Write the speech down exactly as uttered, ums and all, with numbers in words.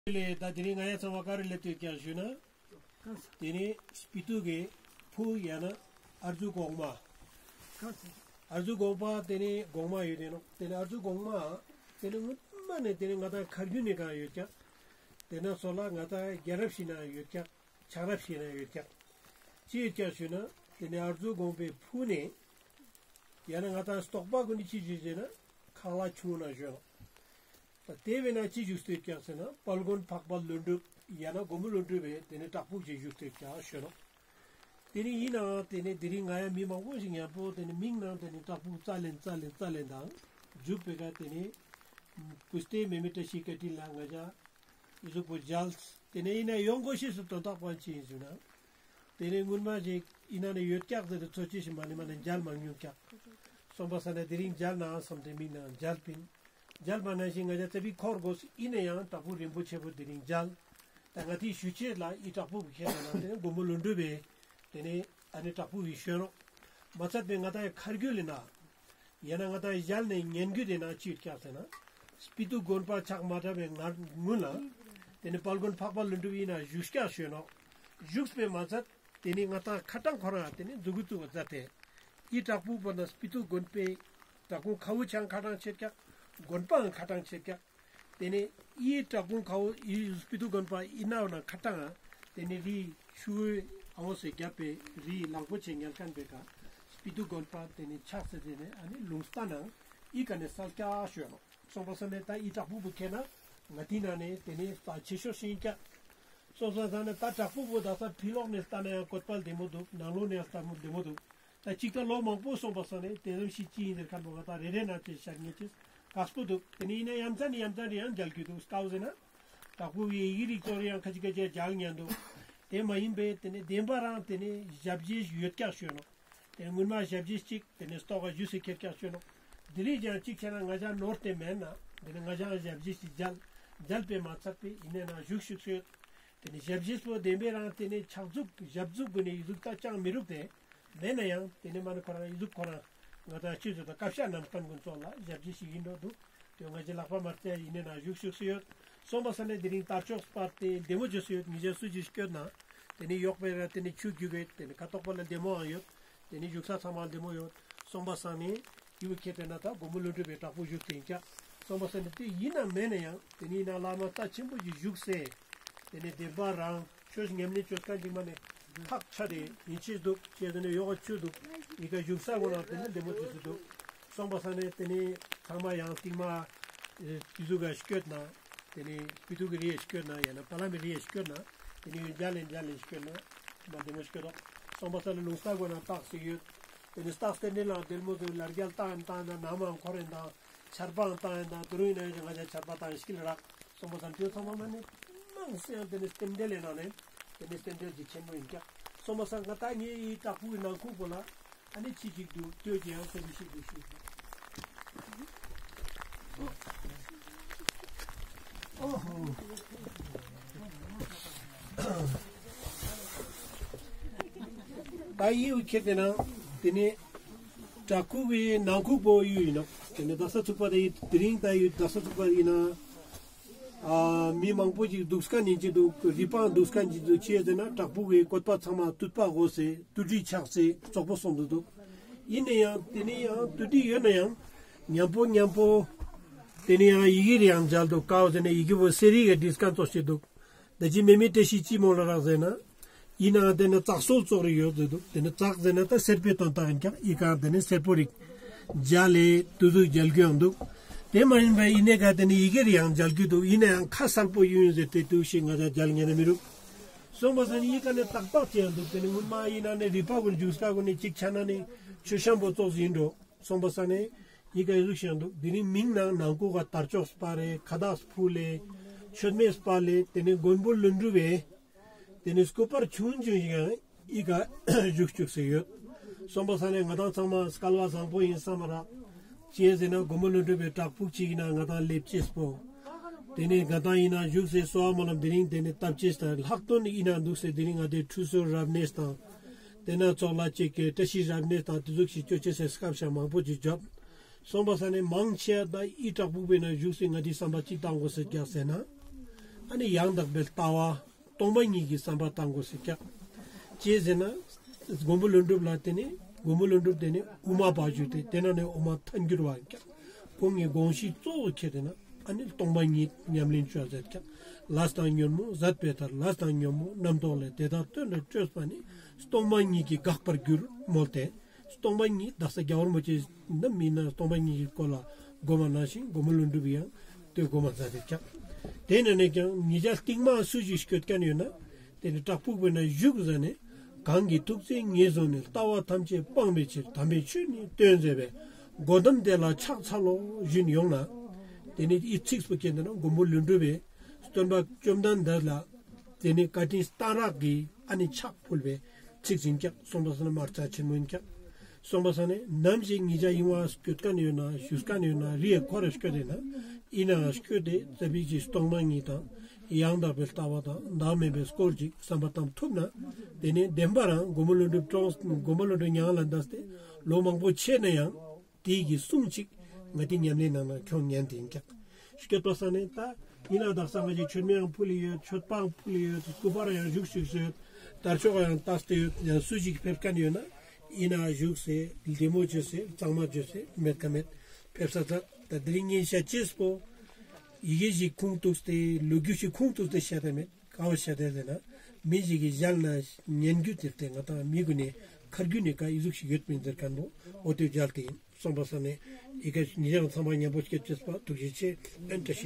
ལེ། ད་དེ་རིང་ང་ཡ་ཚང་མ་ག་རེ་སླེབས་ཏེ་ཀྱག་ཞུ་ན། དེ་ནི་སྤི་ཏུ་གི་ཕུ་ཡང་ན་ཨར་ཛུ་གོང་མ། ཨར་ཛུ་གོང་མ་དེ་ནི་གོང་མ་ཡོད་དེ་ནོག། དེ་ནི་ཨར་ཛུ་གོང་མ་དེ་ནི་སྔོན་མ་ནས་དེ་ནི་ང་ཏང་ཁར་རྒྱུན་ནས་གང་ཡོད་ཀྱག། དེ་ན་སོ་ལ་ང་ཏང་རྒྱལ་རབས་ཤིག་ན་ཡོད་ཀྱག། ཆགས་རབས་ཤིག་ན་ཡོད་ཀྱག། ཅི་ཡོད་ཀྱག་ཞུ་ན། དེ་ནི་ཨར་ཛུ་གོང་པའི་ཕུ་ནས་ཡང་ན་ང་ཏང་སྟོག་པ་ཀུན་ནི་ཅི་ཞུ་ཟེར་ན་ཁ་ལ་ཆུང་ན་ཞུ་ནོག། ད་དེ་བས་ན་ཅི་བཞུགས་ཏེ་ཡོད་ཀྱག་ཟེར་ན། དཔལ་མགོན་འཕགས་པ་ཀླུ་སྒྲུབ་ཡང་ན་མགོན་པོ་ཀླུ་སྒྲུབ་པའི་དེ་ནི་བྲག་ཕུག་ཅིག་བཞུགས་ཏེ་ཡོད་ཀྱག་ཞུ་ནོག། དེ་ནི་ཡིན་ནའང་དེ་ནི་དེ་རིང་ང་ཡ་མི་མང་པོ་ཞིག་མཉམ་པོ་དེ་ནི་མིང་ནང་དེ་ནི་བྲག་ཕུག་རྩ་ལེན་རྩ་ལེན་རྩ་ལེན་དང་མཇུག་པའི་ཀ་དེ་ནི་བུ་སྟེ་མེ་མེ་བཀྲ་ཤིས་བཀའ་དྲིན་ལ་ང་ཅག་ཨི་ཟུག་པོ་མཇལ། དེ་ནས་ཡིན་ན་ཡོང་དགོས་ཤེས་སུ་དོན་དག་པོ་ཅི་ཡིན་ཞུ་ན། དེ་ནས་སྔོན་མ་ཞིག་ཡིན་ན་ནི་ཡོད་ཀྱག་ཟེར་ཏེ་འཚོ་བྱེད་ཞིག་མ་ནི་མ་ནི་མཇལ་མ་མྱོང་ཀྱག། སོང་པ་ས་ནས་དེ་རིང་མཇལ་ན་བསམ་སྟེ་མིག་ནང་མཇལ་པིན། མཇལ་པ་ནང་བཞིན་ང་ཅག་ཙ་པིག་འཁོར་དགོས་ཡིན་ན་ཡང་བྲག་ཕུག་རིན་པོ་ཆེ་པོ་དེ་རིང་མཇལ། ད་ང་ཏི་ཞུ་ཆེད་ལ་ཨི་བྲག་ཕུག་གི་ཁྱེད་ན་དེ་ནས་མགོན་པོ་ཀླུ་སྒྲུབ་པའི་དེ་ནས་ཨ་ནི་བྲག་ཕུག་གི་ཞོན་རོགས། མ་ཚད་པའི་ང་ཏང་ཡ་ཁར་རྒྱུ་ལེ་ན། ཡང་ན་ང་ཏང་ཞལ་ནས་ཉན་རྒྱུ་དེ་ན་ཅི་ཡོད་ཀྱག་ཟེར་ན། སྤི་ཏུ་དགོན་པ་ཆགས་མ་འདྲ་བའི་སྔ་སྔུན་ལ། དེ་ནི་དཔལ་མགོན་འཕགས་པ་ཀླུ་སྒྲུབ་ཡིན་ན་བཞུགས་ཀྱག་ཞུ་ནོག། བཞུགས་པའི་མ་ཚད་དེ་ནི་ང་ཏང་ཁ་ཏང་ཁོ་རང་དེ་ནི་མཛུ་གུ་བཙུགས་པ་མཛད་དེ། ཨི་བྲག་ཕུག་པ་ན་སྤི་ཏུ་དགོན་པའི་བྲག་ཁུང་ཁ་བོ་ཆང་ཁ་ཏང་ཆེད་ཀྱག། དགོན་པའང་ཁ་ཏང་ཆེད་ཀྱག། དེ་ནས་ཨི་བྲག་ཁུང་ཁའོ་ཨི་སྤི་ཏུ་དགོན་པ་ཨི་ནའོ་ན་ཁ་ཏང་ང་དེ་ནས་རི་ཆུ་བོའི་ཨ་བོ་སེ་རྒྱབ་པའི་རི་གླང་པོ་ཆེ་ཉལ་མཁན་པའི་ཀ་སྤི་ཏུ་དགོན་པ་དེ་ནས་ཆགས་སེ་དེ་ནས་ཨ་ནི་ལུང་བསྟན་ནང་ཨི་ཀ་ནས་སལ་ཀྱག་ཞུ་ཡ་ནོག། སོང་པ་ས་ནས་ད་ཨི་བྲག་ཕུག་པོ་ཁེ་ན་ང་ཏི་ན་ནས་དེ་ནས་རྩ་ཆེ་ཤོས་ཤིག་ཡིན་ཀྱག། སོང་པ་ས་ནས་ད་བྲག་ཕུག་པོ་ད་ས་ཕི་ལོག་ནས་ལྟ་ན་ཡང་བཀོད་པ་བདེ་མོ་འདུག། ནང་ལོགས་ནས་ལྟ་མོ་བདེ་མོ་འདུག། ད་ཅིག་ད་ལོ་མང་པོ་སོང་པ་ས་ནས་དེ་ཙམ་ཞིག་ཅི་ཡིན་ཟེར་མཁན་པོ་ང་ད་རེ་རེ་ན་ཅི་ཤར་ངེས་ཅི་དཀགས་པོ་འདུག། དེ་ནས་ཡིན་ན་ཡ་མཚན་ནི་ཡ་མཚན་རེ་ཡང་མཇལ་རྒྱུ་འདུག། སྐའོ་ཟེར་ན་བྲག་ཕུག་པའི་ཡི་གེ་རིགས་ཚོ་རེ་ཡང་ཁ་ཅིག་ཁ་ཅིག་མཇལ་ཉན་འདུག། དེ་མ་ཡིན་པའི་དེ་ནས་བདེན་པ་རང་དེ་ནས་ཞབས་རྗེས་ཡོད་ཀྱག་ཞུ་ནོག། དེ་སྔོན་མ་ཞབས་རྗེས་གཅིག་དེ་ནས་སྟོག་ག་ཞུ་སེ་ཁྱེར་ཀྱག་ཞུ་ནོག། དེ་རིགས་ཀྱང་གཅིག་བྱས་ན་ང་ཅག་ནོར་ཏེ་མེད་ན་དེ་ནས་ང་ཅག་ཞབས་རྗེས་ཤིག་མཇལ། མཇལ་པས་མ་ཚད་པའི་ཡིན་ན་ན་བཞུགས་བཞུགས་སུ་ཡོད། དེ་ནས་ཞབས་རྗེས་པོ་བདེན་པའི་རང་དེ་ནས་ཕྱག་མཛུབ་ཞབས་མཛུབ་གུན་ནས་ཡི་གཟུགས་ད་ཅང་མི་རུག་སྟེ། མེད་ན་ཡང་དེ་ནས་མ་ནི་ཁོ་རང་ཡི་གཟུགས་ཁོ་རང་ང་ད་ཅི་ཟེར་ད་བཀའ་ཤག་ནམ་མཁན་གུན་ཚོགས་ལ་ཞབས་རྗེས་ཤིག་ཡིན་འགྲོ་འདུག། དེ་ང་ཅི་ལག་པ་མ་རྩེ་ཡིན་ན་ན་བཞུགས་བཞུགས་སུ་ཡོད། སོང་པ་ས་ནས་དེ་རིང་དར་ལྕོག་སྤར་ཏེ་བདེ་མོ་བྱོས་སུ་ཡོད། ཉི་ཤར་སུ་ཅི་སྐྱོད་ན་དེ་ནས་ཡོག་པའི་ར་དེ་ནས་ཆུ་རྒྱུག་གེ་དེ་ནས་ཁ་ཐོག་པ་ལ་བདེ་མོའང་ཡོད། དེ་ནས་བཞུགས་ས་ཚང་མ་བདེ་མོ་ཡོད། སོང་པ་ས་ནས་ཡུལ་ཁྱེད་དེ་ན་ད་མགོན་པོ་ཀླུ་སྒྲུབ་པའི་བྲག་ཕུག་བཞུགས་ཏེ་ཡིན་ཀྱག། སོང་པ་ས་ནས་དེ་ཡིན་ན་མེད་ན་ཡང་དེ་ནས་ཡིན་ན་བླ་མ་རྩ་ཆེན་པོ་ཞིག་བཞུགས་སེ། དེ་ནས་བདེན་པ་རང་ཆོས་ཉམས་ལེན་བཅོས་མཁན་ཅིག་མ་ནས་ཐག་ཆད་དེ་ཡིན་ཆེས་འདུག་ཅེས་དེ་ནས་ཡོག་ཆུ་འདུག། ཡི་ག་བཞུགས་ས་གོ་ན་དེ་ནས་བདེ་མོ་ཆུ་ཆུ་འདུག། སོང་པ་ས་ནས་དེ་ནས་ཚང་མ་ཡང་རྟིང་མ་དེ་ཟུག་ག་སྐྱོད་ན། དེ་ནས་སྤི་ཏུ་གི་རི་ཡ་སྐྱོད་ན་ཡང་ན་བླ་མའི་རི་ཡ་སྐྱོད་ན། དེ་ནས་ཡོད་མཇལ་ལེན་མཇལ་ལེན་སྐྱོད་ན་མ་བདེ་མོ་སྐྱོད་དོ། སོང་པ་ས་ལ་ལུང་ས་གོ་ན་རྟགས་ཤིག་ཡོད། དེ་ནས་རྟགས་དེ་ནས་ལ་བདེ་མོ་དུ་ལར་རྒྱལ་བཏང་ཡིན་བཏང་ན་ནམ་ཡང་འཁོར་ཡིན་དང་། ཆར་པའང་བཏང་ཡིན་དང་དུ་རུང་ཡིན་ན་ཡང་ང་ཅག་ཆར་པ་བཏང་ཡིན་ཤིག་ལ་རག། སོང་པ་ས་དེ་ཚང་མ་མ་ནི་མང་སེ་ཡང་དེ་ནས་རྟེན་འབྲེལ་ལས་ན་ནས་དེ་ནས་རྟེན་འབྲེལ་གྱི་ཆེན་མོ་ཡིན་ཀྱག། སོང་པ་ས་ང་ད་ངའི་བྲག་ཕུག་གི་ནང་ཁུག་པོ་ལ་ཨ་ནི་ཆི་ཅིག་འདུག་ལྟོས་ཀྱི་ཡང་སེ་བི་ཤིག་འདུག་ཤིག། ཨོ་ཧོ། ད་ཡིའུ་ཁྱེར་ཏེ་ན་དེ་ནས་བྲག་ཁུག་པའི་ནང་ཁུག་པོ་ཡུལ་ཡིན་ནོག། དེ་ནས་ད་ས་ཚུགས་པ་དེ་དེ་རིང་ད་ཡུལ་ད་ས་ཚུགས་པ་ཡིན་ན། ཨ་མི་མང་པོ་ཞིག་འདུག་མཁན་ཡིན་གྱི་འདུག། རི་པང་འདུག་མཁན་ཡིན་གྱི་འདུག། ཅི་ཡ་ཟེར་ན་བྲག་ཕུག་གི་བཀོད་པ་ཚང་མ་དུད་པ་འོག་སེ་དུད་རི་ཆགས་སེ་བཙོག་པོ་སོང་འདུག་འདུག། ཡིན་ན་ཡང་དེ་ནས་ཡང་དུད་རི་ཡོད་ན་ཡང་མཉམ་པོ་མཉམ་པོ་དེ་ནས་ཡང་ཡི་གེ་རེ་ཡང་མཇལ་འདུག། ཀའོ་ཟེར་ན་ཡི་གེ་བོ་གསེར་རི་གི་བྲིས་མཁན་ཙོགས་ཤིག་འདུག། ད་ཅི་མེ་མེ་བཀྲ་ཤིས་ཅི་མོ་ལ་རག་ཟེར་ན། ཡིན་ནའང་དེ་ནི་ཙག་སོལ་ཙོགས་རིགས་ཡོད་ཟེར་འདུག། དེ་ནི་ཙག་ཟེར་ན་ད་སེར་པོའི་དོན་དག་ཡིན་ཀྱག། ཡི་ག་དེ་ནི་སེར་པོ་རིགས་མཇལ་ལེ་དུ་ཟུག་མཇལ་རྒྱུ་ཡང་འདུག། དེ་མ་ཡིན་པའི་ཡིན་ནའི་ག་དེ་ནི་ཡི་གེ་རེ་ཡང་མཇལ་རྒྱུ་འདུག། ཡིན་ན་ཡང་ཁ་གསལ་པོ་ཡིན་ཟེར་ཏེ་དུ་ཞིག་ང་ཅག་མཇལ་ཉན་ན་མི་རུག། སོང་པ་ས་ནི་ཡི་ག་ནི་ཏག་ཏག་ཅི་ཡང་འདུག། དེ་ནི་སྔོན་མ་ཡིན་ན་ནི་རི་པ་གུན་འཇུག་ས་གུན་ནི་གཅིག་ཆ་ན་ནི་མཆོད་བཤམས་པོ་ཙོགས་ཡིན་འགྲོ། སོང་པ་ས་ནི་ཡི་ག་ཡི་ཟུག་ཞིག་འདུག། དེ་རིང་མིང་ནང་ནང་ཁུག་ག་དར་ལྕོག་སྤར་རེ་ཁ་བཏགས་ཕུལ་ལེ་མཆོད་མེ་སྤར་ལེ་དེ་ནི་མགོན་པོ་ཀླུ་སྒྲུབ་པའི་དེ་ནི་སྐུ་པར་ཆུང་ཆུང་ཞིག་ཡང་ཡི་ག་བཞུགས་བཅུག་སེ་ཡོད། སོང་པ་ས་ནི་ང་དང་ཚང་མ་སྐལ་བ་བཟང་པོ་ཡིན་བསམ་རག། ཅི་ཟེར་ན་མགོན་པོ་ཀླུ་སྒྲུབ་པའི་བྲག་ཕུག་ཅིག་ཡིན་ན་ང་དང་སླེབས་ཅེས་པོ། དེ་ནི་ང་དང་ཡིན་ན་བཞུགས་སེ་གསོལ་བ་སྨོན་ལམ་དེ་རིང་དེ་ནི་བཏབ་ཅེས་དང་ལྷག་དོན་ཡིན་ན་འདུག་སེ་དེ་རིང་ང་དེ་ཁྲུས་གསོལ་རབ་གནས་དང་། དེ་ན་ཚོགས་ལ་ཅིག་གི་བཀྲ་ཤིས་རབ་གནས་དང་དེ་ཟུག་ཞིག་ཅོ་ཅེས་སེ་སྐབས་ཤིག་མང་པོ་ཅིག་འཇོབ། སོང་པ་ས་ནི་མང་ཆེ་ད་ཨི་བྲག་ཕུག་པའི་ནང་བཞུགས་སེ་ང་དེ་བསམ་པ་ཅིག་བཏང་དགོས་སེ་རྒྱག་ཟེར་ན། ཨ་ནི་ཡང་དག་པའི་ལྟ་བ་སྟོང་པ་ཉིད་ཀྱི་བསམ་པ་བཏང་དགོས་ཟེར་ཀྱག། ཅི་ཟེར་ན་མགོན་པོ་ཀླུ་སྒྲུབ་ལ་དེ་ནི་མགོན་པོ་ཀླུ་སྒྲུབ་དེ་ནི་དབུ་མ་པ་ཞུ་སྟེ་དེ་ན་ནི་དབུ་མ་ཐལ་འགྱུར་བ་ཀྱག། ཁོང་གི་དགོངས་གཞི་གཙོ་བོ་ཁྱེར་ཏེ་ན་ཨ་ནི་སྟོང་པ་ཉིད་ཉམས་ལེན་ཅོ་ཟེར་ཀྱག། ལས་དང་ཉོན་མོངས་ཟད་པའི་མཐར། ལས་དང་ཉོན་མོངས་རྣམ་རྟོག་ལས། དེ་དག་དོན་དུ་བཅོས་པ་ནི། སྟོང་པ་ཉིད་ཀྱིས་འགག་པར་འགྱུར་མོལ་ཏེ། སྟོང་པ་ཉིད་དག་ས་རྒྱལ་བ་རིན་པོ་ཆེ་ནམ་མིན་ན་སྟོང་པ་ཉིད་ཀྱི་སྐོར་ལ་སྒོམ་མ་ནང་བཞིན་མགོན་པོ་ཀླུ་སྒྲུབ་ཡང་དེ་སྒོམ་མ་མཛད་དེ་ཀྱག། དེ་ནས་ནས་ཀྱང་ཉེ་ཆར་སྟིང་མ་སུ་ཞིག་སྐྱོད་མཁན་ཡོད་ན་དེ་ནི་བྲག་ཕུག་པའི་ན་བཞུགས་ཟ་ནས། གང་གིས་ཐུགས་བརྩེ་ངེས་བཟུང་ནས། ལྟ་བ་ཐམས་ཅད་སྤང་བའི་ཕྱིར། དམ་པའི་ཆོས་ནི་སྟོན་མཛད་པའི། གོ་ཏམ་དེ་ལ་ཕྱག་འཚལ་ལོ་བཞིན་ཡོང་ན། དེ་ནི་ཨི་ཚིགས་པོ་ཁྱེར་ཏེ་ན་མགོན་པོ་ཀླུ་སྒྲུབ་པའི་སྟོན་པ་བཅོམ་ལྡན་འདས་ལ་དེ་ནི་བཀའ་དྲིན་གཏང་རག་གི་ཨ་ནི་ཕྱག་ཕུལ་བའི་ཚིག་ཡིན་ཀྱག། སོང་པ་སང་ན་མ་རྩ་ཆེན་མོ་ཡིན་ཀྱག། སོང་པ་སང་ནི་ནམ་ཞིག་ཉེ་ཆར་ཡིན་བ་སྐྱོད་མཁན་ཡོད་ན་བཞུགས་མཁན་ཡོད་ན་རི་ཡ་ཁོ་ར་སྐྱོད་དེ་ན་ཡིན་ན་སྐྱོད་དེ་ཙ་པིག་ཅིག་སྟོང་པ་ཉིད་དང་ཡང་དག་པའི་ལྟ་བ་དང་བདག་མེད་པའི་སྐོར་ཅིག་བསམ་པ་བཏང་ཐུབ་ན། དེ་ནི་བདེན་པ་རང་མགོན་པོ་ཀླུ་སྒྲུབ་གྲོངས་མགོན་པོ་ཀླུ་སྒྲུབ་མྱ་ངན་ལས་འདས་ཏེ་ལོ་མང་པོ་ཕྱིན་ན་ཡང་དེའི་གི་གསུང་ཅིག་ང་དེ་ཉམས་ལེན་ནང་ན་ཁྱོང་ཉན་དེ་ཡིན་ཀྱག། སྐྱོད་པ་སང་ནི་ད་ཡིན་ན་དག་ས་ང་ཅིག་མཆོད་མེ་ཡང་ཕུལ་ཡོད། མཆོད་པའང་ཕུལ་ཡོད། སྐུ་པར་ཡང་བཞུགས་བཞུགས་ཡོད། དར་ལྕོག་ཡང་བཏགས་ཏེ་ཡོད། ཡང་སུ་ཞིག་ཕེབས་མཁན་ཡོད་ན་ཡིན་ན་བཞུགས་སེ་བདེ་མོ་བྱོས་སེ་གཙང་མ་བྱོས་སེ་མེད་ཀ་མེད་ཕེབས་ས་ཙ། ད་དེ་རིང་ངས་བཤད་ཅེས་པོ་ཡི་གེ་ཞིག་ཁུངས་གཏུགས་ཏེ་ལོ་རྒྱུས་ཤིག་ཁུངས་གཏུགས་ཏེ་བཤད་ད་མེད། ཀ་བོ་བཤད་དེ་ཟེར་ན་མི་ཞིག་གི་ཞལ་ན་ཉན་རྒྱུ་དེ་སྟེ་ང་དང་མི་གུན་ནི་ཁར་རྒྱུ་ནི་ཀ་ཨི་ཟུག་ཞིག་ཡོད་མིན་ཟེར་མཁན་པོ་འོ་དེ་མཇལ་ཏེ་ཡིན། སོང་པ་སང་ནི་ཡི་གེ་ཉེ་ཆར་ཚང་མ་མཉམ་པོ་སྐྱོད་ཅེས་པ་ཐུགས་རྗེ་ཆེ། ཨེན་བཀྲ་ཤིས།